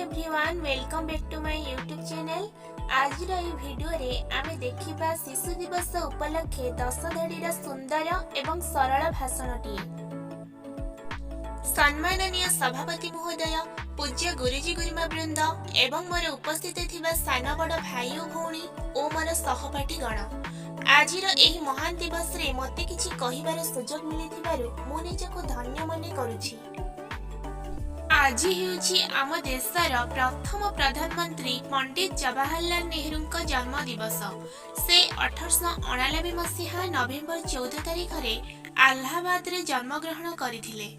Everyone, welcome back to my YouTube channel. ଆଜିର ଏହି ଭିଡ଼ିଓରେ ଆମେ ଦେଖିବା ଶିଶୁ ଦିବସ ଉପଲକ୍ଷେ 10 ଧାଡ଼ିର ସୁନ୍ଦର ଏବଂ ସରଳ ଭାଷଣଟିଏ। ସମ୍ମାନନୀୟ ସଭାପତି ମହୋଦୟ, ପୂଜ୍ୟ ଗୁରୁଜୀ ଗୁରୁମା ବୃନ୍ଦ ଏବଂ ମୋର ଉପସ୍ଥିତ ଥିବା ସାନ ବଡ଼ ଭାଇ ଓ ଭଉଣୀ ଓ ମୋର ସହପାଠୀଗଣ, ଆଜିର ଏହି ମହାନ ଦିବସରେ ମୋତେ କିଛି କହିବାର ସୁଯୋଗ ମିଳିଥିବାରୁ ମୁଁ ନିଜକୁ ଧନ୍ୟ ମନେ କରୁଛି। ଆଜି ହେଉଛି ଆମ ଦେଶର ପ୍ରଥମ ପ୍ରଧାନମନ୍ତ୍ରୀ ପଣ୍ଡିତ ଜବାହରଲାଲ ନେହେରୁଙ୍କ ଜନ୍ମ ଦିବସ। ସେ 1889 ମସିହା ନଭେମ୍ବର 14 ତାରିଖରେ ଆହ୍ଲାବାଦରେ ଜନ୍ମଗ୍ରହଣ କରିଥିଲେ।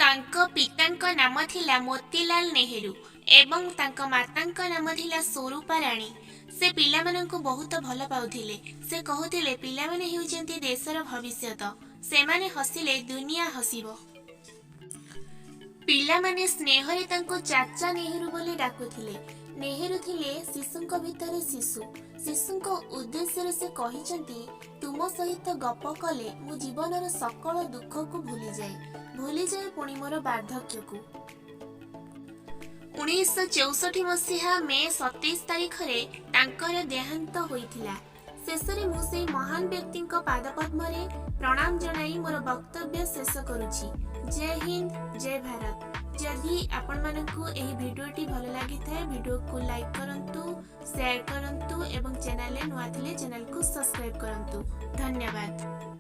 ତାଙ୍କ ପିତାଙ୍କ ନାମ ଥିଲା ମୋତିଲାଲ ନେହେରୁ ଏବଂ ତାଙ୍କ ମାତାଙ୍କ ନାମ ଥିଲା ସ୍ୱରୂପା ରାଣୀ। ସେ ପିଲାମାନଙ୍କୁ ବହୁତ ଭଲ ପାଉଥିଲେ। ସେ କହୁଥିଲେ, ପିଲାମାନେ ହେଉଛନ୍ତି ଦେଶର ଭବିଷ୍ୟତ। ସେମାନେ ହସିଲେ ଦୁନିଆ ହସିବ। ପିଲାମାନେ ସ୍ନେହରେ ତାଙ୍କୁ ଚାଚା ନେହେରୁ ବୋଲି ଡାକୁଥିଲେ। ନେହେରୁ ଥିଲେ ଶିଶୁଙ୍କ ଭିତରେ ଶିଶୁ। ଶିଶୁଙ୍କ ଉଦ୍ଦେଶ୍ୟରେ ସେ କହିଛନ୍ତି, ତୁମ ସହିତ ଗପ କଲେ ମୁଁ ଜୀବନର ସକଳ ଦୁଃଖକୁ ଭୁଲିଯାଏ, ଭୁଲିଯାଏ ପୁଣି ମୋର ବାର୍ଦ୍ଧକ୍ୟକୁ। 1964 ମସିହା ମେ 27 ତାରିଖରେ ତାଙ୍କର ଦେହାନ୍ତ ହୋଇଥିଲା। ଶେଷରେ ମୁଁ ସେଇ ମହାନ ବ୍ୟକ୍ତିଙ୍କ ପାଦପଦ୍ମରେ ପ୍ରଣାମ ଜଣାଇ ମୋର ବକ୍ତବ୍ୟ ଶେଷ କରୁଛି। ଜୟ ହିନ୍ଦ, ଜୟ ଭାରତ। ଯଦି ଆପଣମାନଙ୍କୁ ଏହି ଭିଡ଼ିଓଟି ଭଲ ଲାଗିଥାଏ, ଭିଡ଼ିଓକୁ ଲାଇକ୍ କରନ୍ତୁ, ସେୟାର କରନ୍ତୁ ଏବଂ ଚ୍ୟାନେଲରେ ନୂଆ ଥିଲେ ଚ୍ୟାନେଲକୁ ସବସ୍କ୍ରାଇବ୍ କରନ୍ତୁ। ଧନ୍ୟବାଦ।